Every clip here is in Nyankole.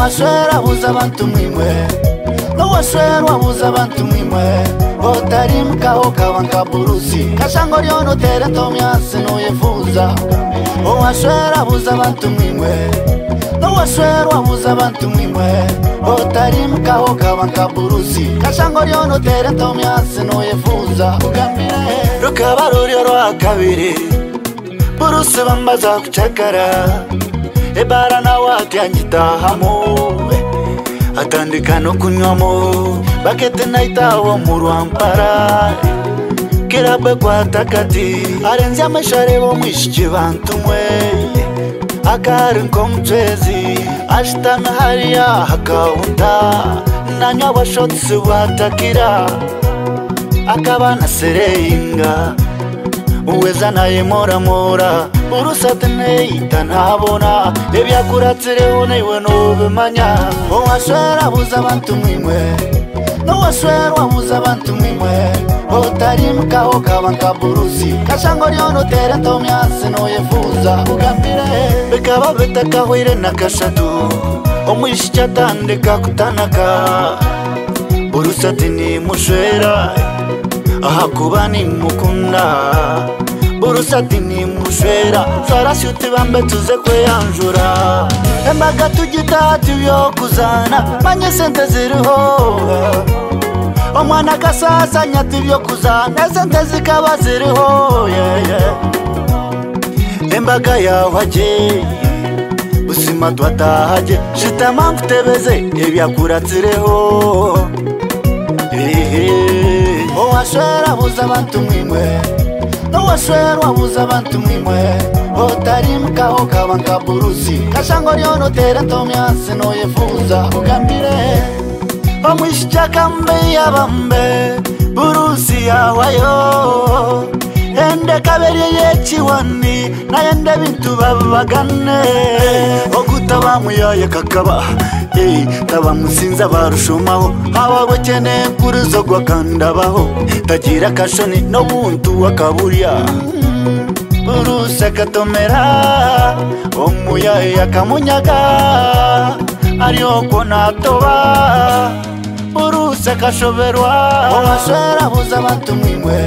Owashwera abuza abantu mwimwe, n'owashwerwa abuza abantu mwimwe. Otari mukaho kaba nka burusi, kashango ryono utere ntomyansi nuyifuza. Owashwera abuza abantu mwimwe, n'owashwerwa abuza abantu mwimwe. Otari mukaho kaba nka burusi, kashango ryono utere ntomyansi nuyifuza. Ugambire Rukaba ruri orwa kabiri, burusi bambaza kucakara. Ebara nawe atyangitahamu, atandika no kunywamo. Bakete naitawo mu rwampara, kirabwe kwatakati. Arenze amaisho areba omwishiki bantumwe, akari nk'omucwezi. Ashitami hariya hakawunta, nanywa bwashotsi bwatakira. Akaba nasereyinga uweza naye moramora. Urusate neita ntabona, ebyakuratsireho naiwe nobimanya. Owashwera abuza abantu mwimwe, n'owashwerwa abuza abantu mwimwe. Otari mukaho kaba nka burusi, kashango ryono utere ntomyansi nuyifuza. Ugambire Bikaba bitakahwire na kashatu, omwishiki atandika kutanaka. Burusati nimushwera ahakuba nimukunda. Burusati nimushwera sarashuti bambe tuze kweyanjura. Embaga tugitati byokuzana, manye sente ziriho. Omwana akasasanya tibyokuzana, esente zikaba ziriho, yeah, yeah. Embaga yahwaje busima twatahaje, shitama nkutebeze ebyakuratsireho. Ehe. Owashwera abuza abantu mwimwe, n'owashwerwa abuza abantu mwimwe. Otari mukaho kaba nka burusi, kashango ryono utere ntomyansi nuyifuza. Ugambire Omwishiki akambe yabambe, burusi yawayo. Ende kaberye yekiwani, nayende bintu babagane. Ogutabamuyaye kakaba, tabamusinza barushumaho. Ababukene kurizogwa kandabaho, tagira akashoni n'obuntu akaburya. Burusi akatomera, omuyaye akamunyaga. Ariokwo natoba, burusi akashoberwa. Owashwera abuza abantu mwimwe,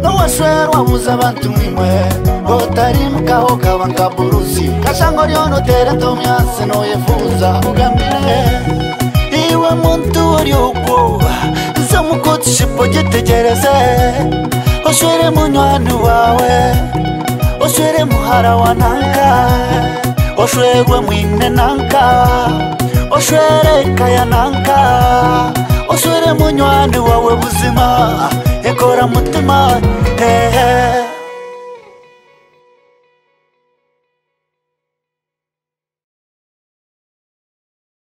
n'owashwerwa abuza abantu mwimwe. Otari mukaho kaba nka burusi, kashango ryono utere ntomyansi nuyifuza. Ugambire Iwe muntu uri ukwo, nza gitegereze. Oshwere munywani wawe, oshwere muhara wa nanka, oshwerwe mwine nanka, oshwere kaya nanka, oshwere munywani wawe buzima, ekora mutima hehe.